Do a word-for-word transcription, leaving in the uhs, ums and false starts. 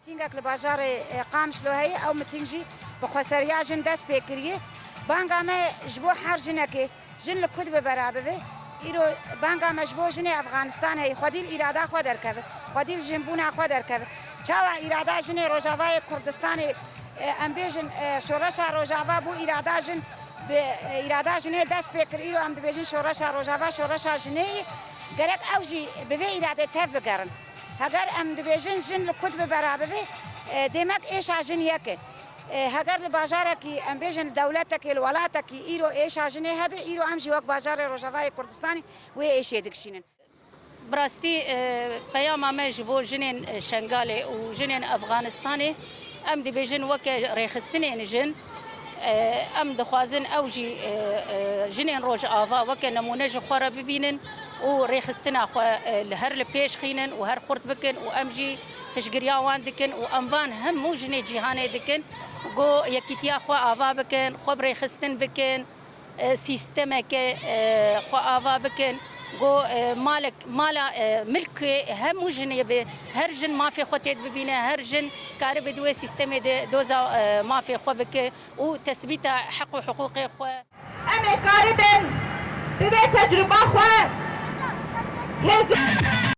Mîtîngek li bajarê, e, Qamişlo heye, ew mîtîng jî bi xweseriya jin dest pê kiriye. Banga me ji bo her jinekê, jin li ku dibe bera bibe. Îro banga me ji bo jinê Efxanistan heye, xwedî li îrada xwe derkeve, xwedî li jinbûna xwe derkeve. Çawa îrada jinê Rojavayê Kurdistanê, e, em bêjin, e, şoreşa Rojava bû îrada jin, bi, e, îrada jinê dest pê kir. Îro em dibêjin şoreşa Rojava, şoreşa jinê ye. Gerek ew jî bi vê îradê tev bigerin. Heger em dibêjin jin li ku dibe bera bibe, e, demek êşa jin yek e. E, heger li bajarekî, em bêjin li dewletekê, li welatekî îro êşa jinê hebe, îro em jî wek bajarê Rojavayê Kurdistanê wê êşê dikişînin. Bi rastî, e, peyama me ji bo jinên, e, Şengalê û jinên Efxanistanê, em dibêjin weke rêxistinên jin, e, em dixwazin ew jî, e, e, jinên Rojava weke nemûne ji xwe re bibînin û rêxistina xwe, e, li her li pêş xînin û her xurt bikin û em jî piştgiriya wan dikin û em van hemû jinê cîhanê dikin ku yekîtiya xwe ava bikin, xwe bi rêxistin bikin, e, sîstemeke, e, xwe ava bikin, ku, e, malek, mala, e, milkê hemû jinê be, her jin mafê xwe tê bibîne, her jin karibe di wê sîstemê de doza, e, mafê xwe bike û tesbîta heq û hiqûqê xwe. Em ê karibin bi vê tecrûba xwe hêzin.